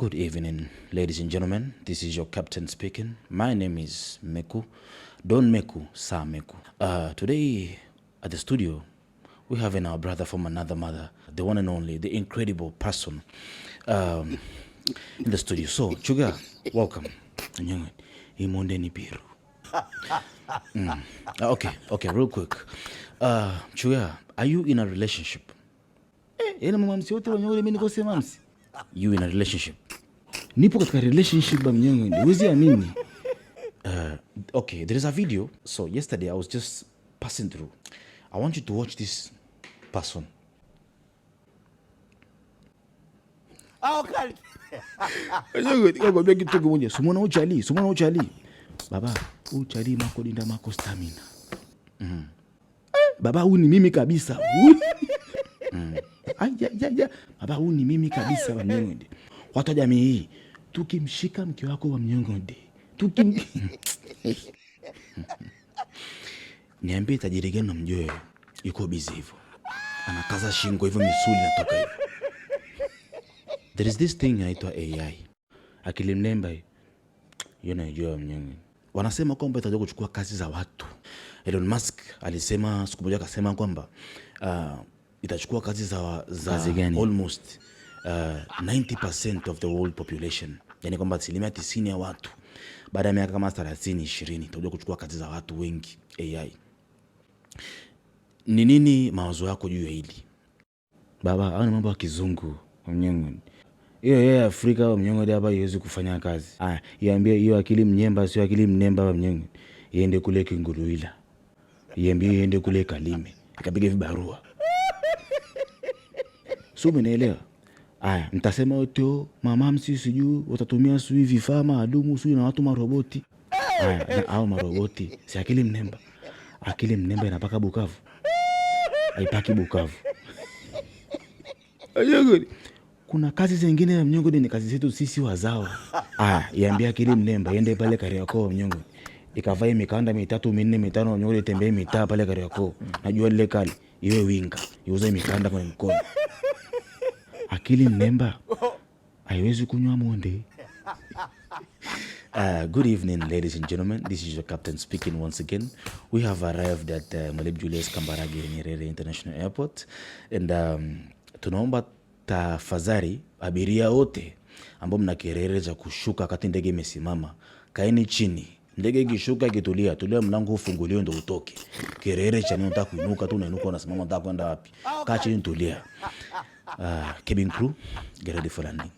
Good evening, ladies and gentlemen. This is your captain speaking. My name is Meku. Don Meku, Sa Meku. Today at the studio, we have in our brother from another mother, the one and only, the incredible person in the studio. So, Chuga, welcome. Imonde ni biru. Okay, real quick. Chuga, are you in a relationship? Eh, yani mamsi wote wenye mimi niko sema mamsi. You in a relationship? Nipo katika relationship ba mnyongo, huwezi amini. Okay, there is a video. So yesterday I was just passing through. I want you to watch this person. Nikwambia kitu kimoja. Sumona uchali, sumona uchali. Baba, uchali mako dinda mako stamina. Baba, huyu ni mimi kabisa. Ai, ya, ya, ya. Baba, huyu ni mimi kabisa wa mnyongo. Watu wa jamii hii, tukimshika mke wako wa mnyongo tukim niambie tajiri gani unamjua yuko busy hivyo, anakaza shingo hivyo, misuli inatoka hivyo. There is this thing inaitwa AI, akili mnemba hiyo, hiyo naijua mnyonge. Wanasema kwamba itakuja kuchukua kazi za watu. Elon Musk alisema siku moja, akasema kwamba itachukua kazi za Kazi gani? almost 90% of the world population, yani kwamba 90% ya watu baada ya miaka kama 30 20 itakuja kuchukua kazi za watu wengi AI. Ni nini mawazo yako juu ya hili? Baba, hayo ni mambo ya kizungu mnyongo. Hiyo yeye Afrika mnyongo hapa haiwezi kufanya kazi. Aya, iambie hiyo akili mnyemba sio akili mnemba wa mnyongo. Iende kule Kinguruila. Iambie iende kule Kalime. Ikapiga vibarua. Sio, umenielewa? Aya, mtasema wote mama msi sijui watatumia sijui vifaa maalumu sijui na watu maroboti. Aya, na hao maroboti si akili mnemba. Akili mnemba inapaka Bukavu. Haipaki Bukavu. Kuna kazi zingine ya mnyongo ni kazi zetu sisi wazawa. Aya, iambie akili mnemba iende pale Kariakoo mnyongo. Ikavae mikanda mitatu minne mitano mnyongo, itembee mitaa pale Kariakoo. Najua lile kali iwe winga, iuze mikanda kwenye mkono. Akili mnemba haiwezi kunywa monde. Good evening, ladies and gentlemen. This is your captain speaking once again. We have arrived at Mwalimu Julius Kambarage Nyerere International Airport and tunaomba tafadhali abiria wote ambao mna kelele za kushuka wakati ndege imesimama, kaeni chini. Ndege ikishuka ikitulia, tulia, mlango ufunguliwe ndo utoke. Kelele cha nini? Unataka kuinuka tu unainuka, unasimama, unataka kwenda wapi? Kaa chini, tulia. Cabin crew, get ready for landing.